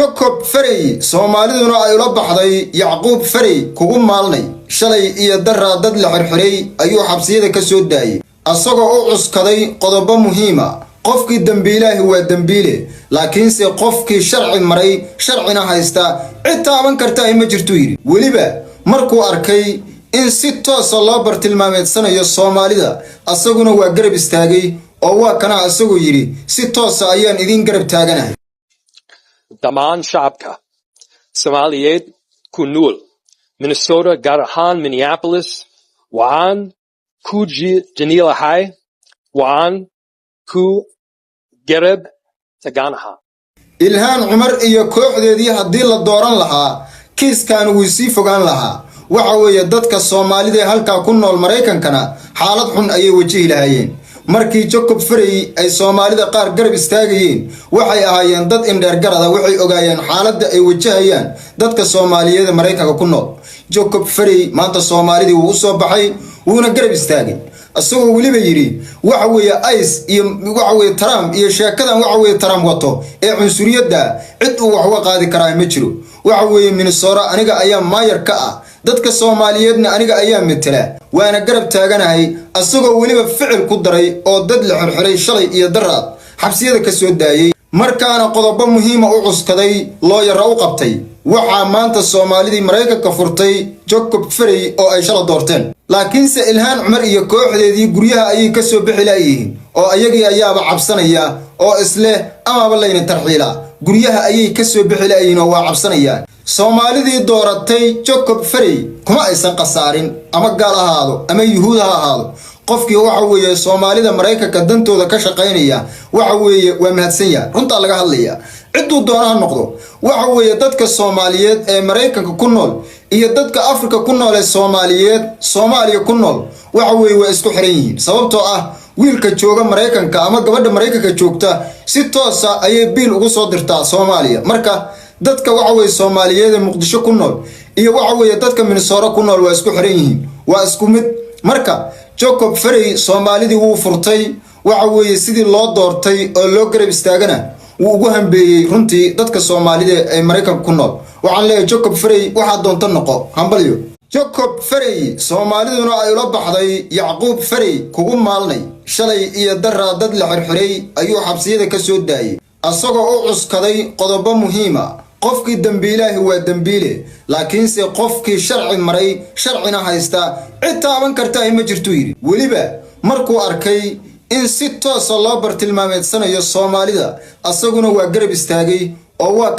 Jacob Frey, Soomaaliduna ay ula baxday Yacquub Farey, kugu maalnay. Shalay iyo daraa dad la xirxiray ayuu xabsiyada ka soo daayey, asagoo u cuskaday qodobo muhiima. Qofkii dembiilaahi waa dembiile, laakiinse qofkii sharci maray, sharcina haysta, cid taaban karta ay ma jirtuu yidhi. Weliba markuu arkay in si toosa loo bartilmaameedsanayo Soomaalida, asaguna waa garab istaagay oo waa kana asagoo yidhi: "Si toosa ayaan idiin garab taaganahay." Dhammaan shacabka Soomaaliyeed ku nool Minnesota, gaar ahaan Minneapolis, waxaan ku jecelahay, waan ku garab taaganahay. Ilhaan Cumar iyo kooxdeedii haddii la dooran lahaa, kiiskan wuu sii fogaan lahaa. Waxa weeye dadka Soomaalida ee halkaa ku nool Maraykankana xaalad xun ayay wajihi lahaayeen. Markii Jacob Frey ay Soomaalida qaar garab istaagayeen, waxay ahaayeen dad indheer garada. Waxay ogaayeen xaaladda ay wajahayaan dadka Soomaaliyeed ee Maraykanka ku nool. Jacob Frey maanta Soomaalidii wuu u soo baxay, wuuna garab istaagay, isagoo weliba yidhi waxa weeye ICE iyo waxa weeye Trump iyo sheekadan waxa weeye Trump wato ee cunsuriyadda, cid uu wax uga qaadi karaa ma jiro. Waxa weeye Minnesota aniga ayaa maayar ka ah, dadka Soomaaliyeedna aniga ayaa metela, waana garab taaganahay, isagoo weliba ficil ku daray oo dad la xirxiray shalay iyo daraad xabsiyada ka soo daayey, markaana qodobo muhiima u cuskaday, looyara u qabtay. Waxaa maanta Soomaalidii Maraykanka furtay Jacob Frey oo ay shala doorteen, laakiinse Ilhaan Cumar iyo kooxdeedii guryaha ayay ka soo bixi laayihiin oo ayagii ayaaba cabsanaya oo isleh amaaba layna tarxiilaa. Guryaha ayay ka soo bixi laayihiin oo waa cabsanayaan. Soomaalidii dooratay Jacob Frey kuma aysan khasaarin, ama gaal ahaado ama Yuhuud ha ahaado. Qofkii waxa weeye Soomaalida Maraykanka dantooda ka shaqaynaya, waxa weeye waa mahadsan yahay. Runtaa laga hadlaya, cidduu doona ha noqdo. Waxa weeye dadka Soomaaliyeed ee Maraykanka ku nool iyo dadka Afrika ku nool ee Soomaaliyeed, Soomaaliya ku nool, waxa weeye waa isku xiran yihiin, sababtoo ah wiilka jooga Maraykanka ama gabadha Maraykanka joogta si toosa ayay biil ugu soo dirtaa Soomaaliya. Marka dadka waxa weye Soomaaliyeed ee Muqdisho ku nool iyo waxa weeye dadka Minnesota ku nool waa isku xiran yihiin, waa isku mid. Marka Jacob Frey Soomaalidii wuu furtay. Waxa weeye sidii loo doortay oo loo garab istaagana wuu ugu hambeeyey runtii dadka Soomaalida ee Maraykanka ku nool. Waxaan leeyahay Jacob Frey, waxaa doonta noqo, hambalyo. Jacob Frey, Soomaaliduna ay ula baxday Yacquub Farey, kugu maalnay. Shalay iyo daraa dad la xirxiray ayuu xabsiyada ka soo daayey, asagoo u cuskaday qodobo muhiima. Qofkii dembiilaahi waa dembiile, laakiinse qofkii sharci maray, sharcina haysta, cid taaban karta ay ma jirtuu yidhi. Weliba markuu arkay in si toosa loo bartilmaameedsanayo Soomaalida, asaguna waa garab istaagay oo waa